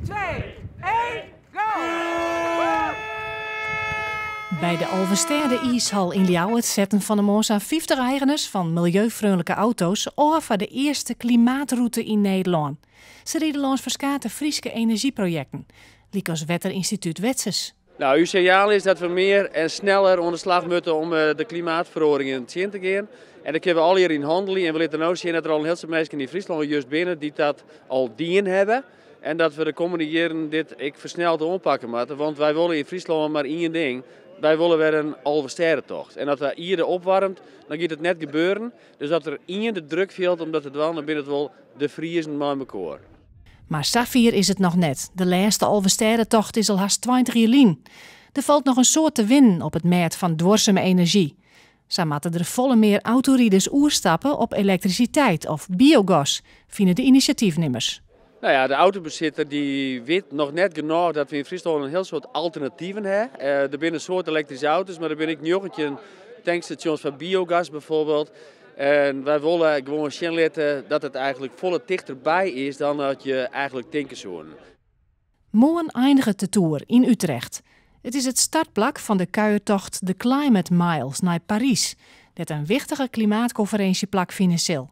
2, 1, go! By de Alvestêde-iishal yn Ljouwert setten fan 'e moarn sa'n 50 eigeners fan miljeufreonlike auto's ôf foar de earste klimaatrûte yn Nederlân. Se ride lâns ferskate Fryske enerzjyprojekten, lykas Wetterynstitút Wetsus. Nou, ús sinjaal is dat we mear en sneller oan de slach moatte om de klimaatferoaringen tsjin te gean. En dêr kinne we allegear yn hannelje. En we litte no sjen dat der al in hiel soad minsken yn Fryslân just binne dy't dat al dien hawwe. En dat we de kommende jierren dit ek fersneld oanpakke moatte. Want wy wolle yn Fryslân mar ien ding. Wy wolle wer in Alvestêdetocht. En as de ierde opwaarmet, dan giet it net gebeuren. Dus as der ien de druk fielt om dat te dwaan, dan binne it wol de Friezen mei mekoar. Mar safier is it noch net. De lêste Alvestêdetocht is al hast 20 jier lyn. Der falt noch in soad te winnen op it mêd fan duorsume enerzjy. Sa moatte der folle mear autoriders oerstappe op elektrisiteit of biogas, fine de inisjatyfnimmers. Nou ja, de autobesitter dy wit noch net genôch dat we yn Fryslân in hiel soad alternativen ha. Der binne in soad elektryske auto's, mar der binne ek 19 tankstasjons foar biogas bijvoorbeeld. En wy wolle gewoan sjen litte dat it eigentlik folle tichterby is dan dat je eigentlik tinke soenen. Moarn einiget de toer yn Utrecht. It is it startplak fan de kuiertocht The Climate Miles nei Parys, dêr't in wichtige klimaatkonferinsje plakfine sil.